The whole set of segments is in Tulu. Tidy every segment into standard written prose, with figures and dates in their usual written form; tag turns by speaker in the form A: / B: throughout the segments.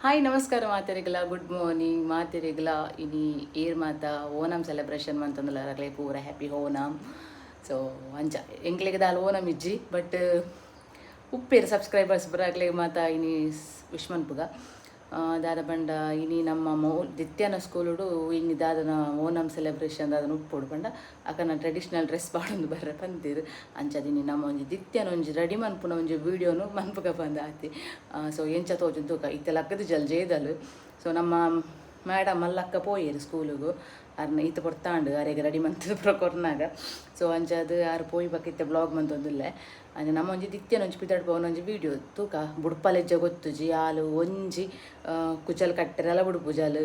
A: ಹಾಯ್, ನಮಸ್ಕಾರ ಮಾತೆರೆಗ್ಲ, ಗುಡ್ ಮಾರ್ನಿಂಗ್ ಮಾತೆರೆಗ್ಲ. ಇನಿ ಏರ್ ಮಾತ ಓಣಂ ಸೆಲೆಬ್ರೇಷನ್ ಮಂತೊಂದುಲ್ಲ, ಅಕ್ಲೆ ಪೂರ ಹ್ಯಾಪಿ ಓಣಂ. ಸೊ ಅಂಚ ಎಂಕ್ಲೆಗ್ ದಾಲ ಓಣಂ ಇಜ್ಜಿ, ಬಟ್ ಉಪ್ಪೇರು ಸಬ್ಸ್ಕ್ರೈಬರ್ಸ್ ಪೂರ, ಅಕ್ಲೆಗ್ ಮಾತ ಇನಿ ವಿಶ್ ಮನ್ಪುಗ. ದಾದ ಪಂಡ ಇನಿ ನಮ್ಮ ಮೋ ದಿತ್ಯಾನ ಸ್ಕೂಲುಡು ಇನಿ ದಾದನ ಓಣಂ ಸೆಲೆಬ್ರೇಷನ್ ದಾದನ ಉಪ್ಪೊಡು ಪಂಡ ಅಕನ ಟ್ರೆಡಿಷನಲ್ ಡ್ರೆಸ್ ಪಾಡೊಂದು ಬರ್ರೆ ಪಂತೀರು. ಅಂಚದ ಇನಿ ನಮ್ಮ ಒಂಜಿ ದಿತ್ಯಾನ ಒಂಜಿ ರೆಡಿ ಮನ್ಪುನ ಒಂಜಿ ವೀಡಿಯೋನು ಮನ್ಪುಗ ಪಂದ್ ಆತಿ. ಸೊ ಎಂಚ ತೋಜುಂಡು ತೂಕ. ಇತ್ತೆ ಲಕ್ಕದ ಜಲ್ ಜೇದಲ್. ಸೊ ನಮ್ಮ ಮೇಡಮ್ ಮಲ್ಲಕ್ಕ ಪೋಯೆರ್ ಸ್ಕೂಲುಗು. ಅರ್ನ ಈತ ಪೊರ್ತಾಂಡು ಅರೆಗೆ ರೆಡಿ ಮಂತದ ಪೂರ ಕೊರ್ನಾಗ. ಸೊ ಅಂಚಾದ್ ಆರ್ ಪೋಯಿ ಬೊಕ್ಕ ಇತ್ತೆ ಬ್ಲಾಗ್ ಮಂತೊಂದುಲ್ಲೆ. ಅಂಚ ನಮ್ಮ ಒಂಜಿ ದಿತ್ಯನ ಒಂಜಿ ಪಿದಡ್ ಪೋವನ ಒಂಜಿ ವೀಡಿಯೋ ತೂಕ. ಬುಡ್ಪಲೆಜ್ಜ ಗೊತ್ತುಜಿ. ಆಲು ಒಂಜಿ ಕುಚಲ್ ಕಟ್ಟರೆಲ ಬುಡ್ಪುಜಾಲು,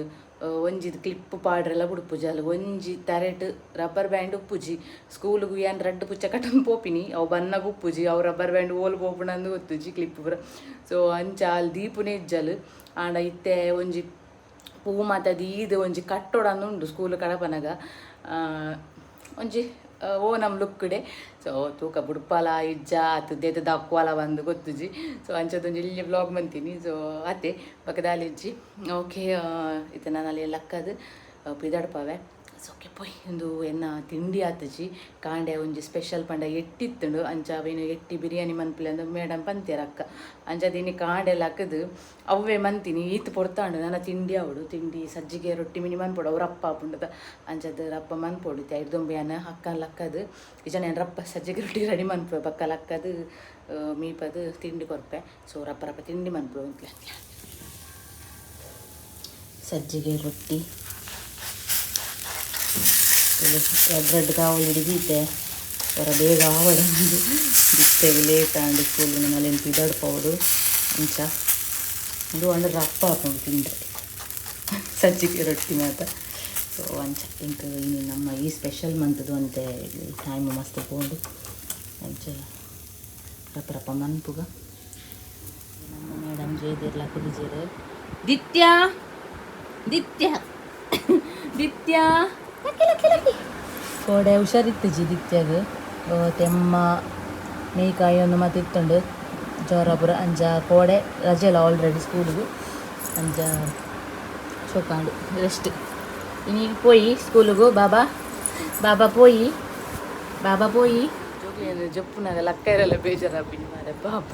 A: ಒಂಜಿ ಕ್ಲಿಪ್ ಪಾಡ್ರೆಲ ಬುಡ್ಪುಜಾಲು, ಒಂಜಿ ತರೆಟ್ ರಬ್ಬರ್ ಬ್ಯಾಂಡ್ ಉಪ್ಪುಜಿ. ಸ್ಕೂಲ್ಗು ಏನ್ ರಡ್ಡ್ ಪುಚ್ಚ ಕಟ್ಟೊಂದು ಪೋಪಿನಿ, ಅವು ಬನ್ನಗ ಉಪ್ಪುಜಿ. ಅವು ರಬ್ಬರ್ ಬ್ಯಾಂಡ್ ಓಲು ಪೋಪುಂಡಂದು ಗೊತ್ತುಜಿ, ಕ್ಲಿಪ್ ಪೂರ. ಸೊ ಅಂಚ ಅಲ್ಲಿ ದೀಪುನೇ ಇಜ್ಜಲು. ಆಂಡ ಇತ್ತೆ ಒಂಜಿ ಪೂ ಮಾತ ದೀದ್ ಒಂಜಿ ಕಟ್ಟೋಡಂದು ಉಂಡು ಸ್ಕೂಲ್ ಕಡಪನಗ, ಒಂಜಿ ಓನಂ ಲುಕ್ಕುಡೆ. ಸೊ ತೂಕ, ಬುಡ್ಪಾಲ ಇಜ್ಜ ಅತ್ ದೇತ ದಕ್ವಾಲ ಬಂದು ಗೊತ್ತುಜಿ. ಸೊ ಅಂಚದೊಂಜಿ ಇಲ್ಲಿ ಬ್ಲಾಗ್ ಮಂತೀನಿ. ಸೊ ಅತೆ, ಬೊಕ ದಾಲ ಇಜ್ಜಿ. ಓಕೆ, ಇತ್ತೆ ನಾನು ಅಲ್ಲಿ ಲಕ್ಕದು ಪಿದಡ್ಪವೆ. ಸೊ ಓಕೆ, ಪೋಯ್. ಇಂದು ಎನ್ನ ತಿಂಡಿ ಆತುಜಿ. ಕಾಂಡೆ ಒಂಜಿ ಸ್ಪೆಷಲ್ ಪಂಡ ಎಟ್ಟಿತ್ತುಂಡು. ಅಂಚ ಅವೇನು ಎಟ್ಟಿ ಬಿರಿಯಾನಿ ಮನ್ಪುಲೆ ಅಂದ್ ಮೇಡಮ್ ಪಂತೇರ್ ಅಕ್ಕ. ಅಂಚ ಇನಿ ಕಾಂಡೆ ಲಕ್ಕದು ಅವ್ವೆ ಮಂತೀನಿ. ಈತ್ ಪೊರ್ತಾಂಡು, ನನ್ನ ತಿಂಡಿ ಅವಡು. ತಿಂಡಿ ಸಜ್ಜಿಗೆ ರೊಟ್ಟಿ ಮಿನಿ ಮನ್ಪೊಡು, ಅವು ರಪ್ಪ ಆಪುಂಡದ. ಅಂಚದ ರಪ್ಪ ಮನ್ಪೊಡು. ಇತ್ತೆ ಐಡ್ದೊಂಬು ಯಾನ್ ಅಕ್ಕ ಲಕ್ಕದು ಇಜ ನಾನು ರಪ್ಪ ಸಜ್ಜಿಗೆ ರೊಟ್ಟಿ ರೆಡಿ ಮನ್ಪುವೆ. ಬೊಕ್ಕ ಲಕ್ಕದು ಮೀಪದು ತಿಂಡಿ ಕೊರ್ಪೆ. ಸೊ ರಪ್ಪ ರಪ್ಪ ತಿಂಡಿ ಮನ್ಪುವೆ ಅಂತ್ಲೆ. ಸಜ್ಜಿಗೆ ರೊಟ್ಟಿ ರಡ್ಡ್ ರಡ್ಡ್ ಕಾವಲಿ ಹಿಡಿದೀತೆ. ಹೊರ ಬೇಗ ಆವಡಂದು. ದಿತ್ತೆಗ್ ಲೇಟ್ ಆಂಡ್ ಸ್ಕೂಲ್, ನಮಲೆನ್ ಪಿದಡ್ಪೋಡು. ಅಂಚ ಉಂದು ಅಂಡ ರಪ್ಪ ಆಪುಂಡು ತಿಂಡ್ರೆ ಸಜ್ಜಿಗೆ ರೊಟ್ಟಿ ಮಾತ. ಸೊ ಅಂಚ ಇಂಕ್ ಇನಿ ನಮ್ಮ ಈ ಸ್ಪೆಷಲ್ ಮಂತದ್ದು ಅಂತೆ ಟೈಮ್ ಮಸ್ತ್ ಪೋಂಡು. ಅಂಚ ರಪ್ಪ ರಪ್ಪ ಮನ್ಪುಗ. ನಮ್ಮ ಮೇಡಮ್ ಜಯದೇರ್ ಲಕ್ಕದಿಜೇರು. ದಿತ್ಯಾ, ದಿತ್ಯ, ದಿತ್ಯಾ, ಲಕ್ಕಿ ಲಕ್ಕಿ ಲಕ್ಕಿ. ಕೋಡೆ ಹುಷಾರಿತ್ತುಜಿ ದಿತ್ಯಾಗ. ತೆಮ್ಮ ಮೇಯ್ಕಾಯಿ ಒಂದು ಮತ್ತೆ ಇತ್ತುಂಡು, ಜ್ವರ ಪೂರ. ಅಂಚ ಕೋಡೆ ರಜೆಲ್ಲ ಆಲ್ರೆಡಿ ಸ್ಕೂಲಿಗೆ. ಅಂಚ ಚೊಕಾಂಡು ರೆಸ್ಟ್. ಇನಿ ಪೋಯಿ ಸ್ಕೂಲಿಗು. ಬಾಬಾ, ಬಾಬಾ ಪೋಯಿ, ಬಾಬಾ ಪೋಯಿ. ಜೋಕ್ಲೇನು ಜಪ್ಪುನಾಗ ಲಕ್ಕ ಇರಲ್ಲ, ಬೇಜಾರಾಪಿನಿ ಮಾರೆ. ಪಾಪ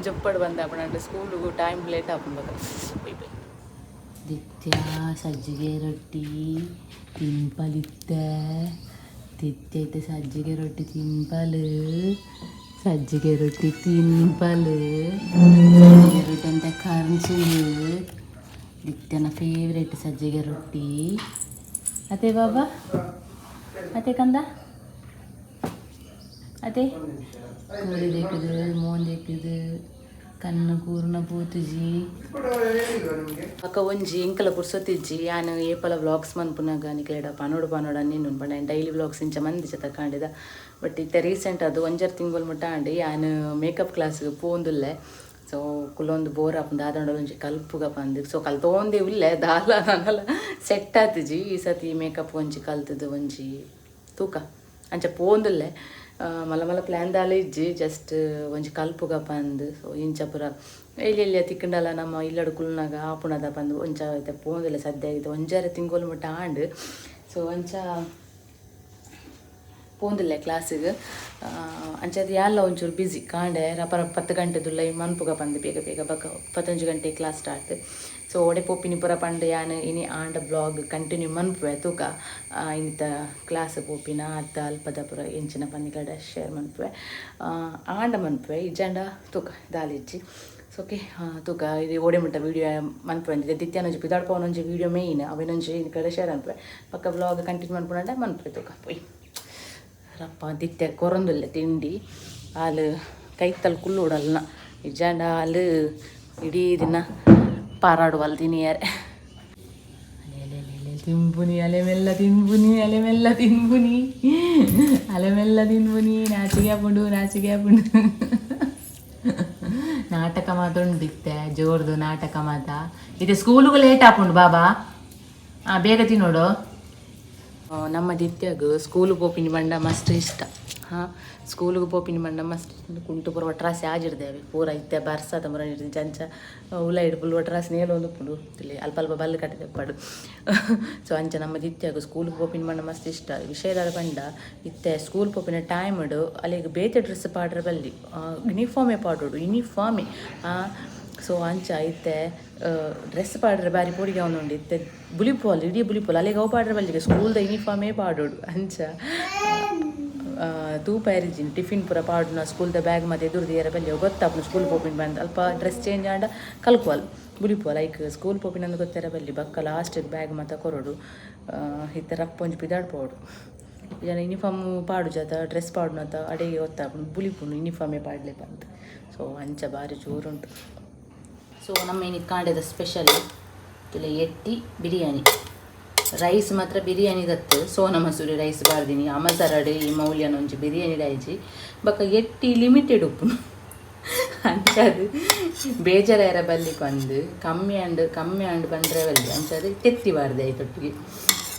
A: ಜಪ್ಪಡು ಬಂದ ಅಪ್ಪಣ ಸ್ಕೂಲಿಗೂ ಟೈಮ್ ಲೇಟ್ ಆಪುಂಡು. ಪೋಯ್ ಪೋಯ್. ದಿತ್ಯ ಸಜ್ಜಿಗೆ ರೊಟ್ಟಿ ತಿಂಪಲಿತ್ತೆ. ದಿತ್ಯ ಇತ್ತೆ ಸಜ್ಜಿಗೆ ರೊಟ್ಟಿ ತಿಂಪಲು, ಸಜ್ಜಿಗೆ ರೊಟ್ಟಿ ತಿಂಪಲು. ಸಜ್ಜಿಗೆ ರೊಟ್ಟಿ ಅಂತ ಕರ್ಚಿಲು. ದಿತ್ಯನ ಫೇವ್ರೆಟ್ ಸಜ್ಜಿಗೆ ರೊಟ್ಟಿ. ಅದೇ ಬಾಬಾ, ಅದೇ ಕಂದ, ಅದೇ ಕೂರಿ ದೇಕುದು, ಮೋನ್ ದೇಕುದು, ಕಣ್ಣು ಕೂರ್ನ ಪೂತುಜಿ. ಅಕ್ಕ ಒಂಜಿ ಎಂಕಲ ಪುರ್ಸೊತ್ತಿಜ್ಜಿ. ಯಾನ್ ಏಪಲ ವ್ಲಾಗ್ಸ್ ಮನ್ಪುನಾಗ ನಿಕ್ಲೆಡ ಪನೋಡು ಪನೋಡು ಅನ್ನಿಂದು ಪಂಡ ಡೈಲಿ ವ್ಲಾಗ್ಸ್ ಇಂಚ ಮಂದಿ ಜತ ಕಾಂಡಿದ. ಬಟ್ ಇತ್ತೆ ರೀಸೆಂಟ್ ಅದು ಒಂಜರ್ ತಿಂಗಳು ಮುಟ್ಟ ಆಂಡ್ ಯಾನ್ ಮೇಕಪ್ ಕ್ಲಾಸ್ ಪೋಂದುಲ್ಲೆ. ಸೊ ಕುಲ್ಲೊಂದು ಬೋರ್ ಆಪುಂಡು. ದಾದಂಡ ಒಂಜಿ ಕಲ್ಪುಗ ಪಂದ್. ಸೊ ಕಲ್ತೋಂದೇ ಉಲ್ಲೆ, ದಾಲ ನನಲ ಸೆಟ್ ಆತುಜಿ. ಈ ಸತಿ ಮೇಕಪ್ ಒಂಜಿ ಕಲ್ತದು ಒಂಜಿ ತೂಕ. ಅಂಚ ಪೋಂದುಲ್ಲೆ, ಮಲ್ಲ ಮಲ್ಲ ಪ್ಲ್ಯಾನ್ ದಾಲ ಇಜ್ಜಿ, ಜಸ್ಟ್ ಒಂಜಿ ಕಲ್ಪುಗ ಪಂದ್. ಸೊ ಇಂಚ ಪೂರ ಎಲ್ಲಿ ಎಲ್ಲಿ ತಿಕ್ಕಂಡಲ ನಮ್ಮ ಇಲ್ಲಡು ಕುಲ್ನಾಗ ಆಪುಣದ ಪಂದ್ ಒಂಚ ಇತ್ತೆ ಪೋಂದುಲ್ಲೆ ಸದ್ಯ. ಇತ್ತೆ ಒಂಜಾರೆ ತಿಂಗೊಲು ಮುಟ್ಟ ಆಂಡ್. ಸೊ ಅಂಚ ಪೋಂದುಲ್ಲೆ ಕ್ಲಾಸಿಗೆ. ಅಂಚದ ಯಾಲ್ಲ ಒಂಚೂರು ಬ್ಯುಸಿ. ಕಾಂಡೆ ರಪ ರಪ 10 ಗಂಟೆದುಲ್ಲ ಈ ಮನ್ಪುಗ ಪಂದ್ ಬೇಗ ಬೇಗ. ಬೊಕ 11 ಗಂಟೆ ಕ್ಲಾಸ್ ಸ್ಟಾರ್ಟ್. ಸೊ ಓಡೆ ಪೋಪಿನಿ ಪೂರ ಪಂಡ ಯಾನ್ ಇನಿ ಆಂಡ ಬ್ಲಾಗ್ ಕಂಟಿನ್ಯೂ ಮನ್ಪುವೆ. ತೂಕ, ಇನ್ನಿತ ಕ್ಲಾಸ್ ಪೋಪಿನ ಅತ್ತ ಅಲ್ಪದ ಪೂರ ಎಂಚಿನ ಪಂದ್ ಶೇರ್ ಮನ್ಪುವೆ. ಆಂಡ ಮನ್ಪುವೆ, ಇಜ್ಜಾಂಡ ತೂಕ, ದಾಲಿಜ್ಜಿ. ಸೊ ಓಕೆ, ತೂಕ, ಇದು ಓಡೆ ಮುಟ್ಟ ವೀಡಿಯೋ ಮನ್ಪುವೆ. ಅಂದಿದೆ ದಿತ್ಯಾನೊಂಜಿ ಪಿದಾಡ್ಪವನೊಂಜಿ ವೀಡಿಯೋ ಮೇಯ್ನ್, ಅವೆನೊಂಜಿ ಕಡೆ ಶೇರ್ ಮನ್ಪುವೆ. ಪಕ್ಕ ಬ್ಲಾಗ್ ಕಂಟಿನ್ಯೂ ಮನ್ಪುನಂಡ ಮನ್ಪುವೆ. ತೂಕ, ಪೋಯ್. ರಪ್ಪ ದಿತ್ಯ ಕೊರೊಂದುಲ್ಲೆ ತಿಂಡಿ. ಹಾಲು ಕೈತಲ್ ಕುಲ್ಲುಡಲ್ನ, ಇಜ್ಜಾಂಡ ಹಾಲು ಇಡೀ ದಿನ ಪಾರಾಡುವಲ್ ತಿನಿಯರೆ. ಅಲೆ ಅಲೆ ಅಲೆ ಅಲೆ, ತಿಂಪುನಿ, ಅಲೆ ಮೆಲ್ಲ ತಿನ್ಪುನಿ, ಅಲೆ ಮೆಲ್ಲ ತಿನ್ಪುನಿ, ಅಲೆ ಮೆಲ್ಲ ತಿನ್ಪುನಿ. ನಾಚಿಗೆ ಆಪುಂಡು, ನಾಚಿಗೆ ಆಪುಂಡು. ನಾಟಕ ಮಾತ ಉಂಡು ಇತ್ತೆ, ಜೋರ್ದು ನಾಟಕ ಮಾತ. ಇದು ಸ್ಕೂಲಿಗೂ ಲೇಟ್ ಆಪುಂಡು ಬಾಬಾ. ಹಾಂ, ಬೇಗ ತಿನ್ನೋಡು. ನಮ್ಮ ದಿತ್ಯಾಗ ಸ್ಕೂಲ್ ಪೋಪಿನಿ ಬಂಡ ಮಸ್ತ್ ಇಷ್ಟ. ಹಾಂ, ಸ್ಕೂಲಿಗೆ ಪೋಪಿನಿ ಬಂಡ ಮಸ್ತ್. ಕುಂಟು ಪೂರ ಒಟ್ರಾಸಿ ಆಜಿಡ್ದೇವೆ ಪೂರ. ಇತ್ತೆ ಬರ್ಸದ ಮುರ ಅಂಚ ಉಲೈಡ್ ಫುಲ್ ಒಟ್ರಾಸಿ ನೇಲೊಂದು ಉಪ್ಪುಂಡು. ಇಲ್ಲಿ ಅಲ್ಪ ಅಲ್ಪ ಬಲ್ಲು ಕಟ್ಟಿದೆಪ್ಪಡು. ಸೊ ಅಂಚ ನಮ್ಮ ದಿತ್ಯಾಗ ಸ್ಕೂಲ್ಗೆ ಪೋಪಿನ ಬಂಡ ಮಸ್ತ್ ಇಷ್ಟ. ವಿಷಯದಾದ ಪಂಡ ಇತ್ತೆ ಸ್ಕೂಲ್ ಪೋಪಿನ ಟೈಮ್ಡ್ ಅಲ್ಲಿಗೆ ಬೇತೆ ಡ್ರೆಸ್ ಪಾಡ್ರೆ ಬಲ್ಲಿ, ಯೂನಿಫಾರ್ಮೇ ಪಾಡೋಡು, ಯೂನಿಫಾರ್ಮೇ. ಸೊ ಅಂಚ ಇತ್ತೆ ಡ್ರೆಸ್ ಪಾಡ್ರೆ ಬಾರಿ ಪೋಡಿಗೆ ಉಂಡು. ಇತ್ತೆ ಬುಲಿಪೋಲ್ ಇಡೀ ಬುಲಿಪೋಲ್. ಅಲ್ಲಿಗೆ ಅವು ಪಾಡ್ರೆ ಬಲ್ಲಿಗೆ, ಸ್ಕೂಲ್ದ ಯೂನಿಫಾರ್ಮೇ ಪಾಡೋಡು. ಅಂಚ ತೂಪ ಎರಿಜಿನ್ ಟಿಫಿನ್ ಪೂರ ಪಾಡುನ, ಸ್ಕೂಲ್ದ ಬ್ಯಾಗ್ ಮತ್ತೆ ಎದುರು ದಿಯರ ಬಲ್ಲಿ, ಗೊತ್ತಾಪುನು ಸ್ಕೂಲ್ ಪೋಪಿನ ಬಂದು. ಅಲ್ಪ ಡ್ರೆಸ್ ಚೇಂಜ್ ಆಂಡ ಕಲ್ಕುವಲ್, ಬುಲಿಪುವಲ್. ಐಕ್ ಸ್ಕೂಲ್ ಪೋಪಿನ ಅಂದ್ ಗೊತ್ತೆರ ಬಲ್ಲಿ. ಬಕ್ಕ ಲಾಸ್ಟಿಗೆ ಬ್ಯಾಗ್ ಮಾತ ಕೊರೊಡು. ಇತ್ತೆ ರಪ್ಪ ಒಂಜಿ ಪಿದಾಡ್ ಪೋಡು. ಜನ ಯೂನಿಫಾರ್ಮ್ ಪಾಡು ಜಾತ ಡ್ರೆಸ್ ಪಾಡುನತ ಅಡೆಗೆ ಗೊತ್ತಾಪುಂಡು, ಬುಲಿಪುಂಡು, ಯೂನಿಫಾರ್ಮೇ ಪಾಡ್ಲೆ ಪಂದ್. ಸೊ ಅಂಚ ಬಾರಿ ಜೋರುಂಟು. ಸೊ ನಮ್ಮ ಇನಿ ಕಾಂಡೆದ ಸ್ಪೆಷಲ್ ತುಲೆ ಎಟ್ಟಿ ಬಿರಿಯಾನಿ. ರೈಸ್ ಮಾತ್ರ ಬಿರಿಯಾನಿ ದತ್ತು ಸೋನಾ ಮಸೂರಿ ರೈಸ್ ಬಾರ್ದಿನಿ. ಅಮಸರಡು ಈ ಮೌಲ್ಯನ ಒಂಜಿ ಬಿರಿಯಾನಿ ಡಾಯ್ಜಿ. ಬೊಕ ಎಟ್ಟಿ ಲಿಮಿಟೆಡ್ ಉಪ್ಪುನು. ಅಂಚಾದ್ ಬೇಜಾರಾಯರ ಬಲ್ಲಿ ಪಂದ್, ಕಮ್ಮಿ ಆಂಡ್ ಕಮ್ಮಿ ಆಂಡ್ ಪಂಡ್ರೆ ಬಲ್ಲಿ, ಅಂಚಾದ್ ತೆತ್ತಿ ಬಾರ್ದೆ ಐತೊಟ್ಟಿಗೆ.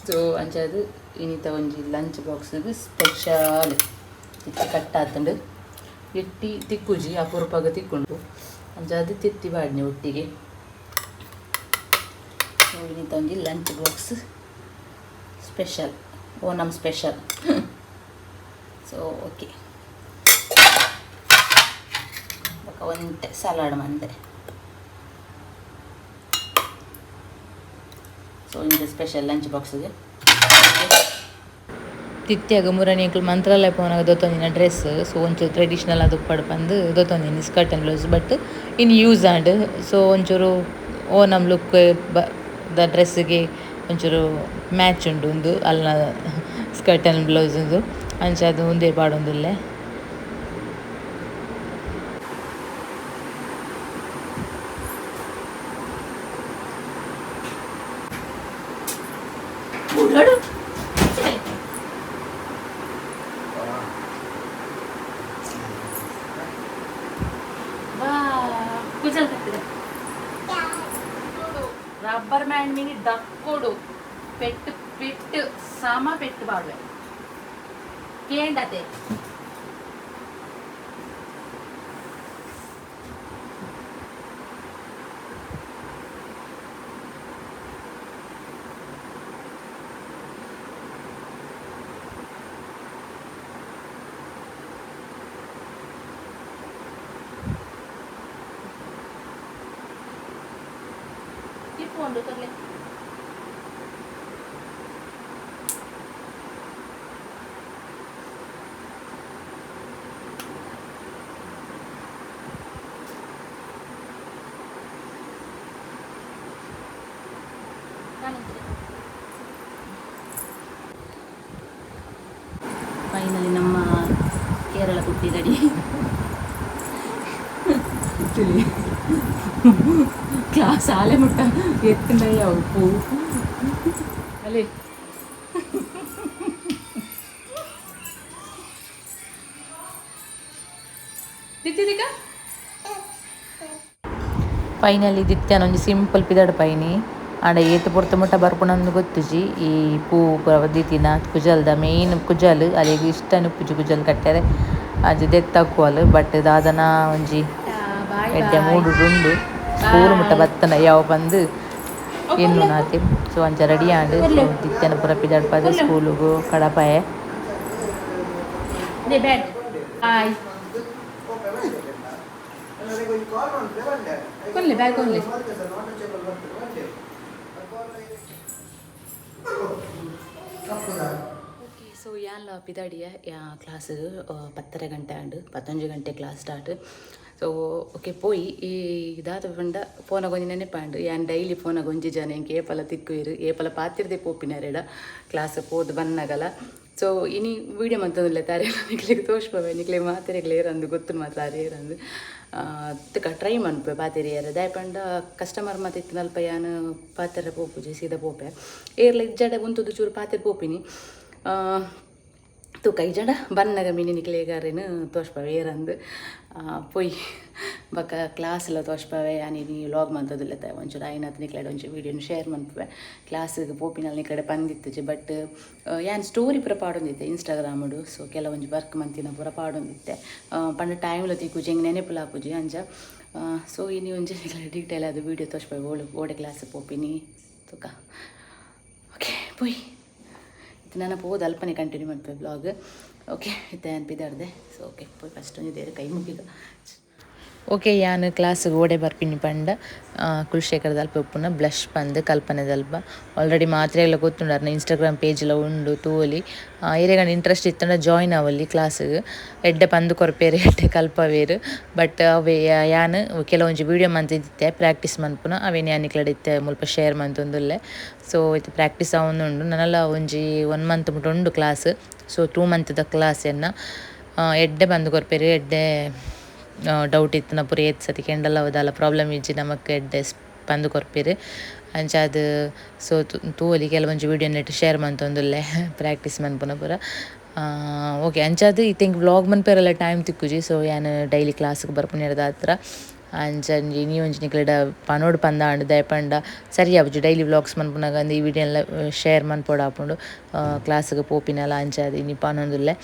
A: ಸೊ ಅಂಚಾದ್ ಇನಿತ ಒಂಜಿ ಲಂಚ್ ಬಾಕ್ಸ್ಗ್ ಸ್ಪೆಷಲ್ ತೆತ್ತಿ ಕಟ್ಟಾತುಂಡು. ಎಟ್ಟಿ ತಿಕ್ಕುಜಿ, ಅಪರೂಪಗ್ ತಿಕ್ಕುಂಡು. ಅಂಚಾದ್ ತೆತ್ತಿ ಪಾಡ್ನೆ ಒಟ್ಟಿಗೆ. ಸೊ ಇನಿತ ಒಂಜಿ lunch box special, Onam special. So okay, ಬೊಕ ಒಂತೆ ಸಲಾಡ್ ಮಂತೆ. ಸೊ ಇಂದ ಸ್ಪೆಷಲ್ ಲಂಚ್ ಬಾಕ್ಸ್ಗೆ. ತಿತ್ಯಾಗ ಮುರಣಿ ಎಂಕುಲು ಮಂತ್ರಾಲಯ ಪೋನಾಗ ದೊತ್ತೊಂದಿನ ಡ್ರೆಸ್. ಸೊ ಒಂಚೂರು ಟ್ರೆಡಿಷನಲ್ ಆದ್ ಉಪ್ಪಡ್ ಪಂದ್ ದೊತ್ತೊಂದಿನಿ ಸ್ಕರ್ಟ್ ಆ್ಯಂಡ್ ಬ್ಲೌಸ್. ಬಟ್ ಇನಿ ಯೂಸ್ ಆಂಡ್. ಸೊ ಒಂಚೂರು ಓಣಂ ಲುಕ್ ದ ಡ್ರೆಸ್ಗೆ ಒಂಚೂರು ಮ್ಯಾಚ್ ಉಂಡು ಉಂದು ಅಲ್ನ ಸ್ಕರ್ಟ್ ಆ್ಯಂಡ್ ಬ್ಲೌಸ್ ಉಂದು. ಅಂಚ ಅದು ಉಂದೇ ಪಾಡೊಂದುಲ್ಲೆ. ರಬ್ಬರ್ ಬ್ಯಾಂಡ್ ಮಿನಿ ದಕ್ಕೊಡು, ಪೆಟ್ಟು ಪೆಟ್ಟು ಸಮ ಪೆಟ್ಟು ಪಾಡುವೆ ಕೇಂಡತೆ. ತಿಪ್ಪುಂಡು ತರ್ಲೆ. ಫೈನಲಿ ನಮ್ಮ ಕೇರಳ ಕುಟ್ಟಿ ರೆಡಿ. ಕ್ಲಾಸ್ ಆಲೆ ಮುಟ್ಟ ಎತ್ತಂಡಯ್ಯ ಉಪ್ಪು ಅಲ್ಲಿ. ಫೈನಲಿ ದಿತ್ಯಾನ ಒಂಜಿ ಸಿಂಪಲ್ ಪಿದಡ್ ಪೈನಿ. ಆಂಡ ಏತ್ ಪೊರ್ತು ಮುಟ್ಟ ಬರ್ಪುನಂದು ಗೊತ್ತುಜಿ. ಈ ಪೂ ಪೂರ ದೀತಿನ ಕುಜಲ್ದ ಮೇನ್ ಕುಜಲ್ ಅಲೆಗ್ ಇಷ್ಟನೆ ಉಪ್ಪುಜಿ ಕುಜಲ್ ಕಟ್ಟೆರೆ. ಅಂಚ ದೆತ್ತಕ್ಕುವಲ್. ಬಟ್ ದಾದನ ಒಂಜಿ ಎಡ್ಡೆ ಮೂಡುಡು ಉಂಡು. ಸ್ಕೂಲ್ ಮುಟ್ಟ ಬತ್ತನ ಯಾವ ಪಂದ್ ಎನ್ನುನಾತೆ. ಸೊ ಅಂಚ ರೆಡಿ ಆಂಡ್. ಸೊ ದಿತ್ಯನ ಪೂರ ಪಿದಡ್ಪಾದ್ ಸ್ಕೂಲುಗು ಕಡಪಾಯೆ. ಬಾಯ್ ಕೊನ್ಲೆ, ಬ್ಯಾಗ್ ಕೊನ್ಲೆ. ಓಕೆ, ಸೊ ಯಾನ್ಲ ಪಿದಾಡಿಯ ಯಾ ಕ್ಲಾಸ್. 10:30 ಗಂಟೆ ಆಂಡ್, 11 ಗಂಟೆ ಕ್ಲಾಸ್ ಸ್ಟಾರ್ಟ್. ಸೊ ಓಕೆ, ಪೋಯಿ. ಈ ದಾದ ಪಂಡ ಪೋನಾಗ ಒಂಜಿ ನೆನಪಾಂಡ್. ಯಾನ್ ಡೈಲಿ ಪೋನಾಗ ಒಂಜಿ ಜನ ಎಂಕ್ ಏಪಲ ತಿಕ್ಕುವೆರ್, ಏಪಲ ಪಾತಿರ್ದೆ ಪೋಪಿನರೆಡ ಕ್ಲಾಸ್ ಪೋದು ಬನ್ನಗಲ. ಸೊ ಇನಿ ವೀಡಿಯೋ ಮಂತೊಂದುಲ್ಲೆ, ತಾರೆ ನಿಕ್ಲೆಗ್ ತೋಷ್ಪವೆ. ನಿಕ್ಲೆಗ್ ಮಾತೆರೆಗ್ಲ ಏರಂದು ಗೊತ್ತು ಮಾತ್ರ ಆರ್ ಏರಂದು. ತುಕ ಟ್ರೈ ಮನ್ಪುವೆ ಪಾತೆರಿಯರೆ. ದಾಯೆ ಪಂಡ ಕಸ್ಟಮರ್ ಮಾತ ಇತ್ತಿನಲ್ಪ ಯಾನ್ ಪಾತೆರ ಪೋಪುಜಿ, ಸೀದಾ ಪೋಪೆ. ಏರ್ಲ ಇಜ್ಜಾಡ ಉಂತುದು ಚೂರು ಪಾತೆರ್ ಪೋಪಿನಿ. ತೂಕ ಇಜ್ಜಂಡ ಬನ್ನಗ ಮಿನಿ ನಿಕ್ಲೆಗಾರೇನು ತೋಷ್ಪವೆ ಏರಂದು ಪೊಯ್ ಬೊಕ ಕ್ಲಾಸ್ಲ ತೋಷ್ಪವೆ. ಯಾನ್ ಇನಿ ವ್ಲಾಗ್ ಮಂತೊಂದುಲ್ಲೆತ ಒಂಚೂರು ಆಯಿನಾತ್ ನಿಕ್ಲೆಡ ಒಂಜಿ ವೀಡಿಯೋನು ಶೇರ್ ಮನ್ಪುವೆ. ಕ್ಲಾಸ್ಗ್ ಪೋಪಿನಲ್ಲಿ ನಿಕ್ಲೆಡ ಪಂದಿತ್ತುಜಿ, ಬಟ್ ಯಾನ್ ಸ್ಟೋರಿ ಪೂರ ಪಾಡೊಂದಿತ್ತೆ ಇನ್ಸ್ಟಾಗ್ರಾಮುಡು. ಸೊ ಕೆಲವೊಂಜಿ ವರ್ಕ್ ಮಂತಿನ ಪೂರ ಪಾಡೊಂದಿತ್ತೆ. ಪಂಡ ಟೈಮ್ಲ ತಿಕ್ಕುಜಿ, ಎಂಕ್ ನೆನೆಪುಲ ಆಪುಜಿ ಅಂಚ. ಸೊ ಇನಿ ಒಂಜಿ ನಿಕ್ಲೆಡ ಡೀಟೇಲ್ ಆದ್ ವೀಡಿಯೋ ತೋಷ್ಪವೆ, ಓಲು ಓಡೆ ಕ್ಲಾಸ್ ಪೋಪಿನಿ ತೂಕ. ಓಕೆ, ಪೋಯ್ ಇತ್ತೆ ನನ ಪೋದು ಅಲ್ಪನೆ ಕಂಟಿನ್ಯೂ ಮನ್ಪುವೆ ವ್ಲಾಗ್. ಓಕೆ, ಇತ್ತೆ ಯಾನ್ ಪಿದಾಡ್ದೆ. ಸೊ ಓಕೆ, ಪೋಯ್ ಫಸ್ಟ್ ಒಂಜಿ ದೇವೆರ್ ಕೈ ಮುಗಿಗ. ಓಕೆ, ಯಾನ್ ಕ್ಲಾಸ್ಗೆ ಓಡೆ ಬರ್ಪಿನಿ ಪಂಡ ಕುಲಶೇಖರದಲ್ಪ ಉಪ್ಪುನ ಬ್ಲಶ್ ಪಂದ್ ಕಲ್ಪನೆದಲ್ಪ. ಆಲ್ರೆಡಿ ಮಾತ್ರೆಲ್ಲ ಗೊತ್ತುಂಡು, ಇನ್ಸ್ಟಾಗ್ರಾಮ್ ಪೇಜ್ಲ ಉಂಡು, ತೂವೊಲಿ. ಇರೆಗಂಡ ಇಂಟ್ರೆಸ್ಟ್ ಇತ್ತಂಡ ಜಾಯಿನ್ ಆವೊಲಿ ಕ್ಲಾಸ್ಗ್. ಎಡ್ಡೆ ಪಂದ್ ಕೊರ್ಪೇರು, ಎಡ್ಡೆ ಕಲ್ಪವೇರು. ಬಟ್ ಅವೇ ಯಾನ್ ಕೆಲವೊಂಜಿ ವೀಡಿಯೋ ಮಂತಿತ್ತೆ ಪ್ರಾಕ್ಟೀಸ್ ಮನ್ಪುನ, ಅವೇನು ಯಾನ್ ನಿಕ್ಲೆಡ ಇತ್ತೆ ಮುಲ್ಪ ಶೇರ್ ಮಂತೊಂದುಲ್ಲೆ. ಸೊ ಇತ್ತೆ ಪ್ರಾಕ್ಟೀಸ್ ಆವೊಂದುಂಡು. ನನಲ ಒಂಜಿ ಒನ್ ಮಂತ್ ಮುಟ ಉಂಡು ಕ್ಲಾಸ್. ಸೊ 2 ಮಂತ್ದ ಕ್ಲಾಸ್ ಎನ್ನ. ಎಡ್ಡೆ ಪಂದ್ ಕೊರ್ಪೇರು, ಎಡ್ಡೆ ಡೌಟ್ ಇತ್ತಿನ ಪೂರ ಏತ್ ಸತಿ ಕೆಂಡಲ ದಾಲ ಪ್ರಾಬ್ಲಮ್ ಇಜ್ಜಿ ನಮಕ್, ಎಡ್ಡೆ ಪಂದ್ ಕೊರ್ಪೇರು ಅಂಚಾದ್. ಸೊ ತೂವೊಲಿ, ಕೆಲವೊಂಜಿ ವೀಡಿಯೋ ನೆಟ್ ಶೇರ್ ಮಂತೊಂದುಲ್ಲೆ ಪ್ರಾಕ್ಟೀಸ್ ಮನ್ಪುನ ಪೂರ. ಓಕೆ, ಅಂಚಾದ್ ಇತ್ತೆ ಎಂಕ್ ವ್ಲಾಗ್ ಮನ್ಪೆರೆಲ ಟೈಮ್ ತಿಕ್ಕುಜಿ. ಸೊ ಯಾನ್ ಡೈಲಿ ಕ್ಲಾಸ್ಗೆ ಬರ್ಪುನೆರ್ದಾತ್ರ ಅಂಚ ಇನಿ ಒಂಜಿ ನಿಕ್ಲೆಡ ಪನೊಡು ಪಂದಾಂಡ್. ದಾಯೆ ಪಂಡ ಸರಿ ಆಪುಜಿ ಡೈಲಿ ವ್ಲಾಗ್ಸ್ ಮನ್ಪುನಗ ಈ ವಿಡಿಯೋ ಎಲ್ಲ ಶೇರ್ ಮನ್ಪೊಡಾಪುಂಡು ಕ್ಲಾಸ್ಗೆ ಪೋಪಿನಲ. ಅಂಚಾದ್ ಇನಿ ಪನೊಂದುಲ್ಲೆ.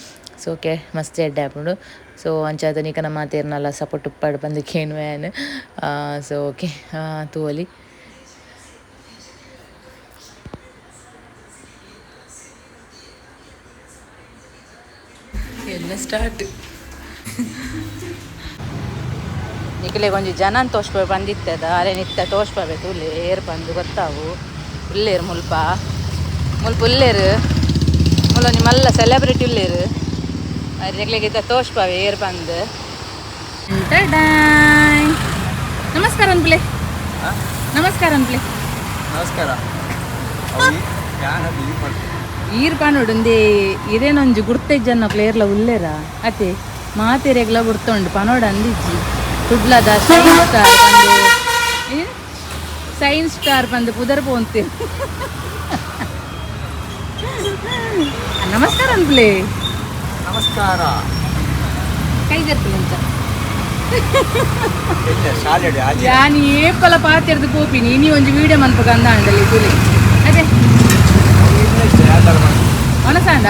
A: ಸೊ ಓಕೆ, ಮಸ್ತ್ ಎಡ್ಡೆ ಆಪುಂಡು. ಸೊ ಅಂಚಾದ್ ನಿಕನ ಮಾತೆರ್ನಲ ಸಪೋರ್ಟ್ ಉಪ್ಪಡ್ ಪಂದ್ ಕೇನುವೆ ಯಾನ್. ಸೊ ಓಕೆ, ತೂವೊಲಿ. ಎಲ್ಲ ಸ್ಟಾರ್ಟ್. ನಿಕಲೆಗ್ ಒಂಜಿ ಜನನ್ ತೋಷ್ಪೆ ಬಂದಿತ್ತದ ಅರೆ ನಿತ್ತ ತೋಷ್ಪವೆ ತೂಲೆ ಏರ್ ಬಂದು ಗೊತ್ತಾವು. ಉಲ್ಲೇರು ಮುಲ್ಪ, ಮುಲ್ಪ ಉಲ್ಲೇರು, ಮುಲ್ಲ ಒಂಜಿ ಮಲ್ಲ ಸೆಲೆಬ್ರಿಟಿ ಉಲ್ಲೇರು. ನಿಕ್ಲೆಗ್ ಇತ್ತ ತೋಷ್ಪವೆ ಏರ್ ಬಂದು. ನಮಸ್ಕಾರ ಅನ್ಪ್ಲೆ, ನಮಸ್ಕಾರ ಅನ್ಪ್ಲೆ.
B: ನಮಸ್ಕಾರ.
A: ಈರ್ ಪನೊಡು ಒಂದೇ ಇರೇನೊಂಜಿ ಗುರ್ತೆಜ್ಜನ್ನ ಪ್ಲೇರ್ಲ ಉಲ್ಲೇರ ಅತೆ, ಮಾತೆರೆಗ್ಲ ಗುರ್ತುಂಡು, ಪನೋಡು ಅಂದಿಜ್ಜಿ. ಕುಡ್ಲದ ಶೈನ್ ಸ್ಟಾರ್ ಪಂದು, ಸೈನ್ ಸ್ಟಾರ್ ಪಂದು ಪುದರ್ ಪೋಂತೆ. ನಮಸ್ಕಾರ ಅನ್ಪ್ಲೆ.
B: ನಮಸ್ಕಾರ.
A: ಕೈ ಜರ್ಪಿಲ್ಲ ಅಂಚ. ಯಾನ್ ಏಪಲ ಪಾತೆರ್ದು ಪೋಪಿನಿ, ಇನಿ ಒಂಜಿ ವೀಡಿಯೋ ಮನ್ಪಗ ಅಂದ ಅಂಡಲಿ ತುಲಿ ಅದೇ ಮನಸಾಂಡ.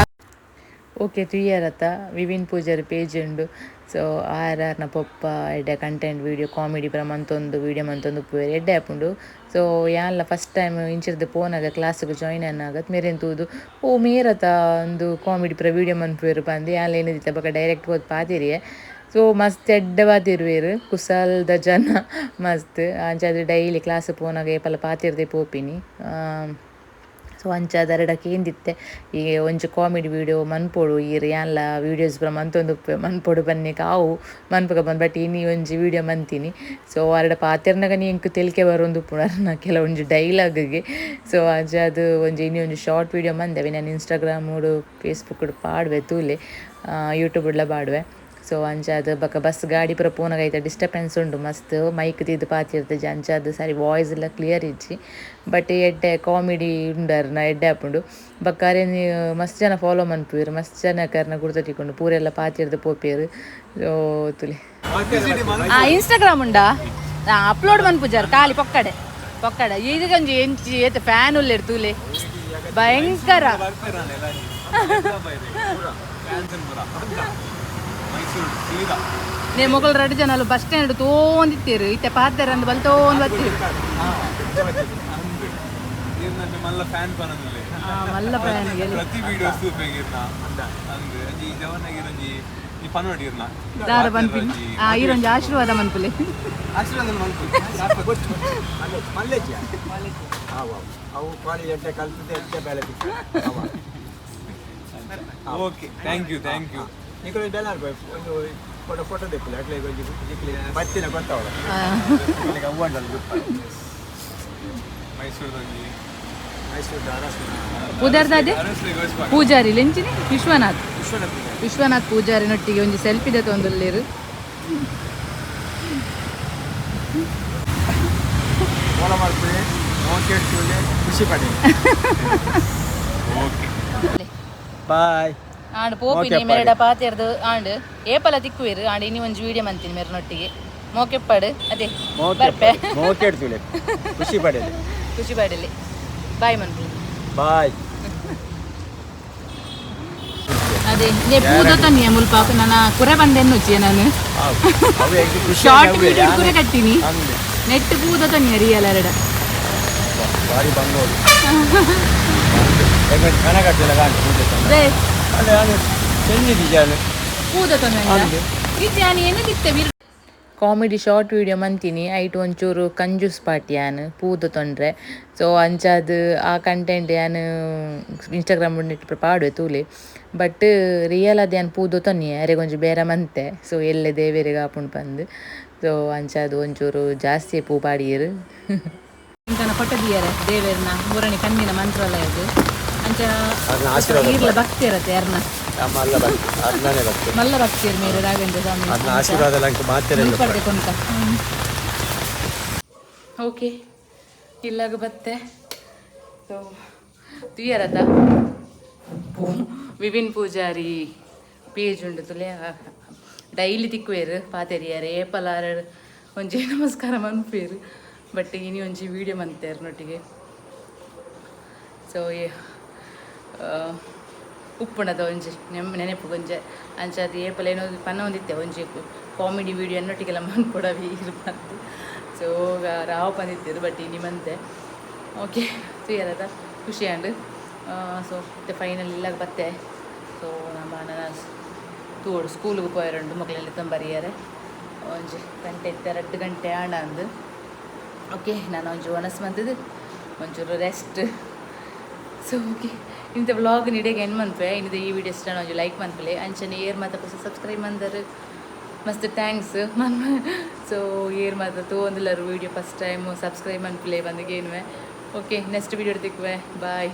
A: ಓಕೆ, ತುಯ್ಯರತ್ತ ವಿವಿನ್ ಪೂಜಾರಿ ಪೇಜ್ ಉಂಡು. ಸೊ ಆರ್ ಆರ್ನ ಪೊಪ್ಪ ಎಡ್ಡೆ ಕಂಟೆಂಟ್ ವೀಡಿಯೋ ಕಾಮಿಡಿ ಪೂರ ಮಂತೊಂದು ವೀಡಿಯೋ ಮಂತೊಂದು ಉಪ್ಪುವೆರ್, ಎಡ್ಡೆ ಆಪುಂಡು. ಸೊ ಯಾನ್ಲ ಫಸ್ಟ್ ಟೈಮ್ ಇಂಚಿರ್ದು ಪೋನಾಗ ಕ್ಲಾಸ್ಗೆ ಜಾಯಿನ್ ಆನಾಗ ಮೇರೆನ್ ತೂದು, ಓ ಮೇರತ ಒಂದು ಕಾಮಿಡಿ ಪೂರ ವೀಡಿಯೋ ಮನ್ಪುವೆರ್ ಪಂದ್ ಯಾನ್ಲ ಏನಿದಿತ್ತ ಬೊಕ ಡೈರೆಕ್ಟ್ ಪೋದು ಪಾತೆರಿಯೆ. ಸೊ ಮಸ್ತ್ ಎಡ್ಡೆ ಪಾತೆರುವೆರ್, ಕುಸಲ್ದ ಜನ ಮಸ್ತ್. ಅಂಚಾದ್ ಡೈಲಿ ಕ್ಲಾಸ್ ಪೋನಾಗ ಏಪಲ ಪಾತೆರ್ದೆ ಪೋಪಿನಿ. ಸೊ ಅಂಚಾದ್ ಅರೆಡ ಕೇಂದಿತ್ತೆ, ಈ ಒಂಜಿ ಕಾಮಿಡಿ ವೀಡಿಯೋ ಮನ್ಪೊಡು ಈರ್, ಯಾನ್ಲ ವೀಡಿಯೋಸ್ ಪೂರ ಮಂತೊಂದು ಉಪ್ಪುವೆ, ಮನ್ಪೊಡು ಬನ್ನಿಕ ಆವು ಮನ್ಪುಗ ಬಂದು, ಬಟ್ ಇನಿ ಒಂಜಿ ವೀಡಿಯೋ ಮಂತೀನಿ. ಸೊ ಅರೆಡ ಪಾತೆರ್ನಗ ನೀ ಎಂಕ್ ತೆಲಿಕೆ ಬರೊಂದು ಉಪ್ಪುಂಡು ಅರ್ನ ಕೆಲವೊಂಜಿ ಡೈಲಾಗ್ಗೆ. ಸೊ ಅಂಚಾದ್ ಒಂಜಿ ಇನಿ ಒಂಜಿ ಶಾರ್ಟ್ ವೀಡಿಯೋ ಮಂದೆ ನಾನು ಇನ್ಸ್ಟಾಗ್ರಾಮುಡು ಫೇಸ್ಬುಕ್ಡು ಪಾಡುವೆ ತೂಲೆ, ಯೂಟ್ಯೂಬ್ಡ್ಲ ಪಾಡುವೆ. ಸೊ ಅಂಚಾದ್ ಬೊಕ ಬಸ್ ಗಾಡಿ ಪೂರ ಪೋನಗ ಐತ ಡಿಸ್ಟರ್ಬೆನ್ಸ್ ಉಂಡು ಮಸ್ತ್, ಮೈಕ್ ದೀದ್ ಪಾತೆರ್ದಿಜ್ಜಿ. ಅಂಚಾದ್ ಸರಿ ವಾಯ್ಸ್ ಎಲ್ಲ ಕ್ಲಿಯರ್ ಇಜ್ಜಿ, ಬಟ್ ಎಡ್ಡೆ ಕಾಮಿಡಿ ಉಂಡು ಅರ್ನ, ಎಡ್ಡೆ ಆಪುಂಡು. ಬೊಕ ಅರೆನ್ ಮಸ್ತ್ ಜನ ಫಾಲೋ ಮನ್ಪುವೆರ್, ಮಸ್ತ್ ಜನ ಅರ್ನ ಗುರ್ತ ತಿಕ್ಕುಂಡು, ಪೂರೆಲ್ಲ ಪಾತೆರ್ದ್ ಪೋಪೆರ್. ಸೊ ತೂಲೆ. ಇನ್ಸ್ಟಾಗ್ರಾಮ್ ಉಂಡಾ? ಅಪ್ಲೋಡ್ ಮನ್ಪುಜಾರ್, ಖಾಲಿ ಪೊಕ್ಕಡೆ ಪೊಕ್ಕಡೆ. ಈಗ ಒಂಜಿ ಎಂಚಿ ಏತ್ ಫ್ಯಾನ್ ಉಲ್ಲೆರ್ ತೂಲೆ, ಭಯಂಕರ. ನೇ ಮೊಗಲ್ ರಡ್ಡ್ ಜನ ಬಸ್ ಸ್ಟ್ಯಾಂಡ್ ತೋಂದಿತ್ತೇರು, ಇತ್ತೆ ಪಾತೆರ ಅಂದ್ ಬಲ್ತೋಂದು ಬತ್ತೀರು.
B: ಮಲ್ಲ ಫ್ಯಾನ್ ಪನೊಂದುಲ್ಲೆ.
A: ಮಲ್ಲ ಫ್ಯಾನ್.
B: ಪ್ರತಿ ವಿಡಿಯೋ ತೂಪೆಗಿರ್ನ ಅಂದ್ ಒಂಜಿ ಜವನಗಿರೊಂಜಿ ಈ ಪನೊಡಿರ್ನ.
A: ದಾರ ಪನ್ಪಿನಿ ಈರೊಂಜಿ ಆಶೀರ್ವಾದ ಮನ್ಪುಲೆ.
B: ಆಶೀರ್ವಾದ ಮಲ್ಪು.
C: ಮಲ್ಲೇಜಿಯ ಅವು ಕಾಲೇಜ್ ಎಡ್ಡೆ ಕಲ್ತದೆ, ಎಡ್ಡೆ ಬೇಲೆ.
B: Okay, thank you, thank you.
C: ನಿಕುಲು ಬೆಲೆ ಒಂದು ಫೋಟೋ ಫೋಟೋ ದೆಪ್ಪುಲೆ ಅಕ್ಲೆ ಒಂಜಿ ನಿಕ್ಲೆ ಬತ್ತಿನ ಗೊತ್ತಾವಲ್ಲ ನಿಕ್ಲೆಗ್ ಅವ್ವಂಡಲ್ಲ ಗೊತ್ತ.
B: ಮೈಸೂರದೊಂಜಿ
C: ಮೈಸೂರು ಅರಸು.
A: ಪುದರ್ದಾದೆ?
B: ಅರಸ್ಲಿಗೆ.
A: ಪೂಜಾರಿ ಲೆಂಚಿನಿ ವಿಶ್ವನಾಥ್.
C: ವಿಶ್ವನಾಥ್.
A: ವಿಶ್ವನಾಥ್ ಪೂಜಾರಿನೊಟ್ಟಿಗೆ ಒಂಜಿ ಸೆಲ್ಫಿ ದೆತ್ತೊಂದುಲ್ಲೆರ್.
C: ಫಾಲೋ ಮಾಡ್ಕೊಳ್ಳಿ, ಓಕೆ, ಖುಷಿ ಪಡಿ.
B: ಓಕೆ.
C: ಬಾಯ್.
A: ಆಂಡ್ ಪೋಪಿನಿ ಮೇರೆಡ ಪಾತೆರ್ದು ಆಂಡ್ ಏಪಲ ತಿಕ್ಕುವೆರು ಆಂಡ್ ಇನಿ ಒಂಜಿ ವಿಡಿಯೋ ಮಂತೀನಿ ಮೆರ್ನೊಟ್ಟಿಗೆ ಮೋಕೆಪ್ಪಾಡು ಅದೇ ಬರ್ಪೆ.
C: ಮೋಕೆ ತುಲೆ ಖುಷಿ ಪಡೆಯಲಿ.
A: ಖುಷಿ ಪಡಲಿ. ಬಾಯ್ ಮನ್ಪು.
C: ಬಾಯ್.
A: ಅದೇ ನೇ ಪೂದ ತನ್ನಿಯ ಮುಲ್ಪ ನನ್ನ ಕುರೆ ಬಂದೆನ್ನುಚ್ಚಿ ನಾನು ಶಾರ್ಟ್ ವಿಡಿಯೋ ಕುರೆ ಕಟ್ಟಿನಿ ನೆಟ್ ಪೂದ ತನ್ನಿಯ ರಿಯಲ್ ಎರಡ.
C: ಬಾರಿ ಬಂಗೋಡು ಕಣ ಕಟ್ಟಿಲ್ಲ ಕಾಣು.
A: ಅದೇ.
C: ಅಲ್ಲ ನಾನು ಚೆಂದಿದ್ದಾನೆ.
A: ಪೂದ ತನ್ನಿ ಇಜ್ಜಾನಿ ಏನು ತಿತ್ತೆ. ಕಾಮಿಡಿ ಶಾರ್ಟ್ ವೀಡಿಯೋ ಮಂತೀನಿ ಐಟ್ ಒಂಚೂರು ಕಂಜೂಸ್ ಪಾಟಿ ಯಾನ್ ಪೂದ ತೊಂದ್ರೆ. ಸೊ ಅಂಚಾದ್ ಆ ಕಂಟೆಂಟ್ ಯಾನ್ ಇನ್ಸ್ಟಾಗ್ರಾಮ್ ನೆಟ್ ಪಾಡುವೆ ತೂಲೆ. ಬಟ್ ರಿಯಲ್ ಅದು ಯಾನ್ ಪೂದ ತೊನ್ನಿ ಅರೆಗೊಂಜಿ ಬೇರೆ ಮಂತೆ. ಸೊ ಎಲ್ಲೆ ದೇವೆರಿಗೆ ಆಪುಂಡು ಪಂದ್. ಸೊ ಅಂಚಾದ್ ಒಂಚೂರು ಜಾಸ್ತಿ ಪೂ ಪಾಡಿಯರು ಇಂಕನ ಕೊಟ್ಟದಿಯರೆ ದೇವೇರ್ನ ಮೂರನೇ ಕಣ್ಣಿನ ಮಂತ್ರಾಲಯದ್ದು ಅಂಚ.
C: ಅರ್ನ ಆಶೀರ್ವಾದ.
A: ಈರ್ಲ ಭಕ್ತಿ ಇರತ್ತೆ ಅರ್ನ.
C: ಮಲ್ಲ ಭಕ್ತಿ, ಅರ್ಣನೇ ಭಕ್ತಿ.
A: ಮಲ್ಲ ಭಕ್ತಿಯರ್ ಮೇರೆ ರಾಘವೇಂದ್ರ ಸ್ವಾಮಿ.
C: ಅರ್ನ ಆಶೀರ್ವಾದ ಲಂಕ ಮಾತೆರೆಲ್ಲ.
A: ಮುಲ್ಪಡ್ದೆ ಕೊಂತ. ಓಕೆ, ಇಲ್ಲಾಗ ಬತ್ತೆ. ಸೊ ತುಯ್ಯರತ ವಿಪಿನ್ ಪೂಜಾರಿ ಪೇಜ್ ಉಂಡು ತುಲೆ. ಡೈಲಿ ತಿಕ್ಕುವೇರು ಪಾತೆರಿಯಾರೆ ಏಪಲಾರ ಒಂಜಿ ನಮಸ್ಕಾರ ಮನ್ಪೇರು. ಬಟ್ ಇನಿ ಒಂಜಿ ವೀಡಿಯೋ ಮಂತೇರ್ನೊಟ್ಟಿಗೆ. ಸೊ ಉಪ್ಪುಣದ ಒಂಜಿ ನೆಮ್ ನೆನಪು ಒಂಜೆ ಅಂಚ ಅದು ಏಪಲ ಏನೋ ಪನ್ನ ಒಂದಿತ್ತೆ ಒಂಜಿ ಕಾಮಿಡಿ ವೀಡಿಯೋ ಅನ್ನೊಟ್ಟಿಗೆಲ್ಲ ಮನ್ಪೊಡವಿ ಇರ್ಬಂತು. ಸೊ ರಾವ್ ಬಂದಿತ್ತಿರು ಬಟ್ ಇನಿ ಮಂತೆ. ಓಕೆ, ತುಯ್ಯರದ ಖುಷಿ ಆಂಡ್. ಸೊ ಮತ್ತೆ ಫೈನಲ್ ಇಲ್ಲಾಗ ಬತ್ತೆ. ಸೊ ನಮ್ಮ ನನ್ನ ತೋಡು ಸ್ಕೂಲಿಗೆ ಪೋಯರುಂಡು ಮಕ್ಕಳೆಲ್ಲ ತಂಬರಿಯಾರೆ. ಒಂಜಿ ಗಂಟೆ ಇತ್ತೆ 2 ಗಂಟೆ ಆಂಡ ಅಂದು. ಓಕೆ, ನಾನು ಒಂಜಿ ಒಣಸ್ ಮಂತದ್ದು ಒಂಚೂರು ರೆಸ್ಟ್. ಸೊ ಓಕೆ, ಇಂಥ ವ್ಲಾಗ್ ನಿಡೆಗೆ ಏನು ಮನ್ಪೆ. ಇನ್ನಿದ ಈ ವಿಡಿಯೋ ಇಷ್ಟ ಒಂಜಿ ಲೈಕ್ ಮನ್ಪಲೆ. ಅಂಚನೆ ಏರ್ ಮಾತ ಸಬ್ಸ್ಕ್ರೈಬ್ ಮಂದರು ಮಸ್ತ್ thanks Mann. ಸೊ ಏರ್ ಮಾತ ತೂವೊಂದುಲ್ಲರು ವಿಡಿಯೋ ಫಸ್ಟ್ ಟೈಮ್ ಸಬ್ಸ್ಕ್ರೈಬ್ ಮನ್ಪಲೆ ಬಂದಿಗೆ ಏನುವೆ. ಓಕೆ, ನೆಕ್ಸ್ಟ್ ವಿಡಿಯೋ ತಿಕ್ಕುವೆ. ಬಾಯ್.